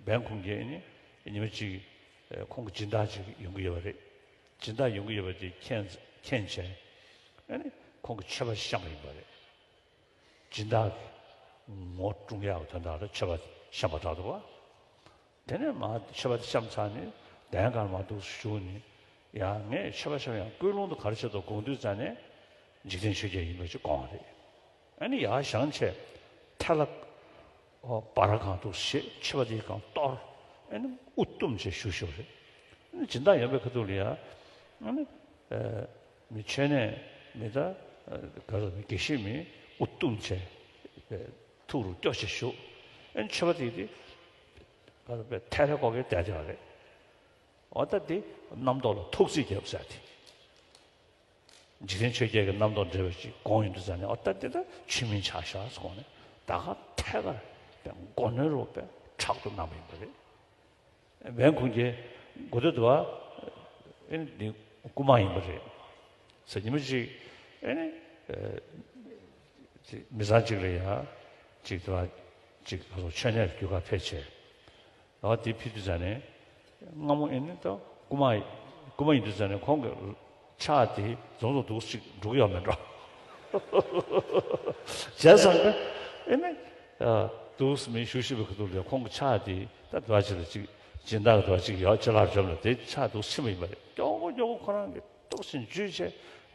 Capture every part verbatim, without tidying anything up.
འབན་ཁུང་རྒྱལ་ནི་ཉི་མ་གཅིག་ཁོང་གི་སྦྱིན་བདག་ཅིག་ཡོང་གི་ཡོད་པ་རེད། སྦྱིན་བདག་ཡོང་གི་ཡོད་པ་དེ་མཁྱེན་མཁྱེན་བྱས། ཨ་ནི་ཁོང་གི་ཆད་པ་བཤམས་པ་ཡིན་པ་རེད། སྦྱིན་བདག་གི་ངོ་སྲུང་ཡག་དོན་དག་ལ་ཆད་པ་བཤམས་པ་འདྲ་འདུག་བ། དེ་ནས་མ་ཆད་པ་བཤམས་ཚར་ནས་གདན་སྒང་མ་འདུག་བཞུགས་ནས། ཡང་ངས་ཆད་པ་བཤམས་ཡང་ཀུན་སློང་དུ་ག་རེ་བྱེད་དོ་དགོངས་དུས་ཙ་ནས་འཇིག་རྟེན་ཆོས་བརྒྱད་ཡིན་པ་ཅིག་དགོངས་པ་རེད། ཨ་ནི་ཡར་བཞེངས་བྱས་ཐལ་བ་ར་གང་འདུག་ཞེས་ཆད་པ་དེའི་སྒང་གཏོར། ཨ་ནི་དབུ་བཏུམས་བྱས་བཞུགས་བཞུགས་རེད། ཨ་ནི་སྦྱིན་བདག་ཡོང་པའི་ཁ་ཐུག་ལ་ཡ། ཨ་ནི་མི་མཆོད་གནས་མི་ད་ག་རེ་མི་དགེ་བཤེས་མི་དབུ་བཏུམས་བྱས་ཐུགས་རུ་སྐྱོ་བྱས་བཞུགས། ཨ་ནི་མཆོད་པ་དེ་དེ་ག་རེ་ཐལ་རེ་ཀོ་ཀེ་བསྡད་བསྡད་པ་རེད། འོ་ད་དེ་རྣམ་རྟོག་ལ་ཐུགས་རྩིས་རྒྱབ་ཟེར་དེ། འཇིག་རྟེན་ཆོས་བརྒྱད་ཀྱི་རྣམ་རྟོག་འདྲེས་པ་ཅིག་དགོངས་ཡོང་དུས་ཙ་ནས། འོ་ད་དེ་ད་ཆོས་མིན་ཆགས་བཞག་ཟེར་དགོངས་ནས་ད་ག་ཐད་ཀར་དཔེ་མགོ་གནོན་རུ་དཔེ་དྲག་ཏུ་གནང་བ་ཡིན་པ་རེད། འབན་ཁུང་རྒྱལ་མགོ་སྟོད་དུ་བ་ཨེ་ནི་འདི་རྐུ་མ་ཡིན་པ་རེད་ཟེར། ཉི་མ་གཅིག་ཨེ་ནི་མི་ཚང་གཅིག་ལ་ཡ་གཅིག་དུ་བ་གཅིག་མཆོད་གནས་རྒྱུ་སྐར་ཕེབས་བྱས། ཨ་དེ་ཕི་དུས་ཙ་ནས་སྔ་མོ་ཨེ་ནི་ད་རྐུ་མ་རྐུ་མ་ཡིན་དུས་ཙ་ནས་ཁོང་གི་ཕྱག་དེ་རྫོང་དུ་འདུག་ཅིག་འགྲོ་གི་ཡོད་མེད་འགྲོ། བྱས་ཙང་ཨེ་ནི་འདུག་མི་ཞུ་ཞུ་བའི་ཁ་ཐུག་ལས་ཁོང་གི་ཕྱག་དེ་ད་དུ་བ་ཅིག་ལ་ཅིག་སྦྱིན་བདག་གི་དུ་བ་ཅིག་ཡོད་ཅི་ལགས་འཇོམས་ལ་དེ་ཕྱག་འདུག་ཕྱིན་པ་ཡིན་པ་རེད། མགྱོགས་པོ་མགྱོགས་པོ་ཁོ་རང་གི་ཏོག་ཙམ་འཇུས་བྱས་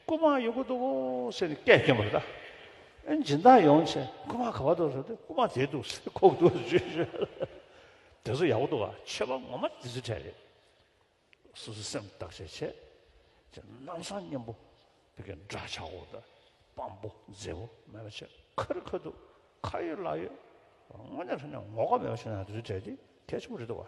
རྐུ་མ་ཡོང་གི་འདུག་གོ་ཟེར་ནས་སྐད་སྐྱོན་པ་རེད་ད། ཨེ་སྦྱིན་བདག་ཡོང་བྱས་རྐུ་མ་ག་པར་འདུག་ཟེར་ཏེ་རྐུ་མ་དེ་འདུག་ཟེར་ཁོག་འདུག་ཟེར་བརྗོད་བརྗོད། དེ་ཚོ་ཡག་པོ་འདུག་བ། ཆོས་པ་ངོ་མ་དེ་ཚོ་གྲས་རེད། སོ་སོའི་སེམས་བརྟག་དཔྱད་བྱས། ཅེས་ལམ་སང་སྙན་པོ་བི་ཀའི་འདྲ་ཆགས་འོ་ད་སྤམ་པོ་མཛེས་པོ་མེད་པ་བྱས་ཁ་རི་ཁ་ཐུག་ཁ་ཡོད་ལག་ཡོད། དངོས་གནས་དྲང་གནས་ངོ་དགའ་མེད་པ་བྱས་ན་དེ་ཚོ་གྲས་དེ་གལ་ཆེན་པོ་རེད་འདུག་བ།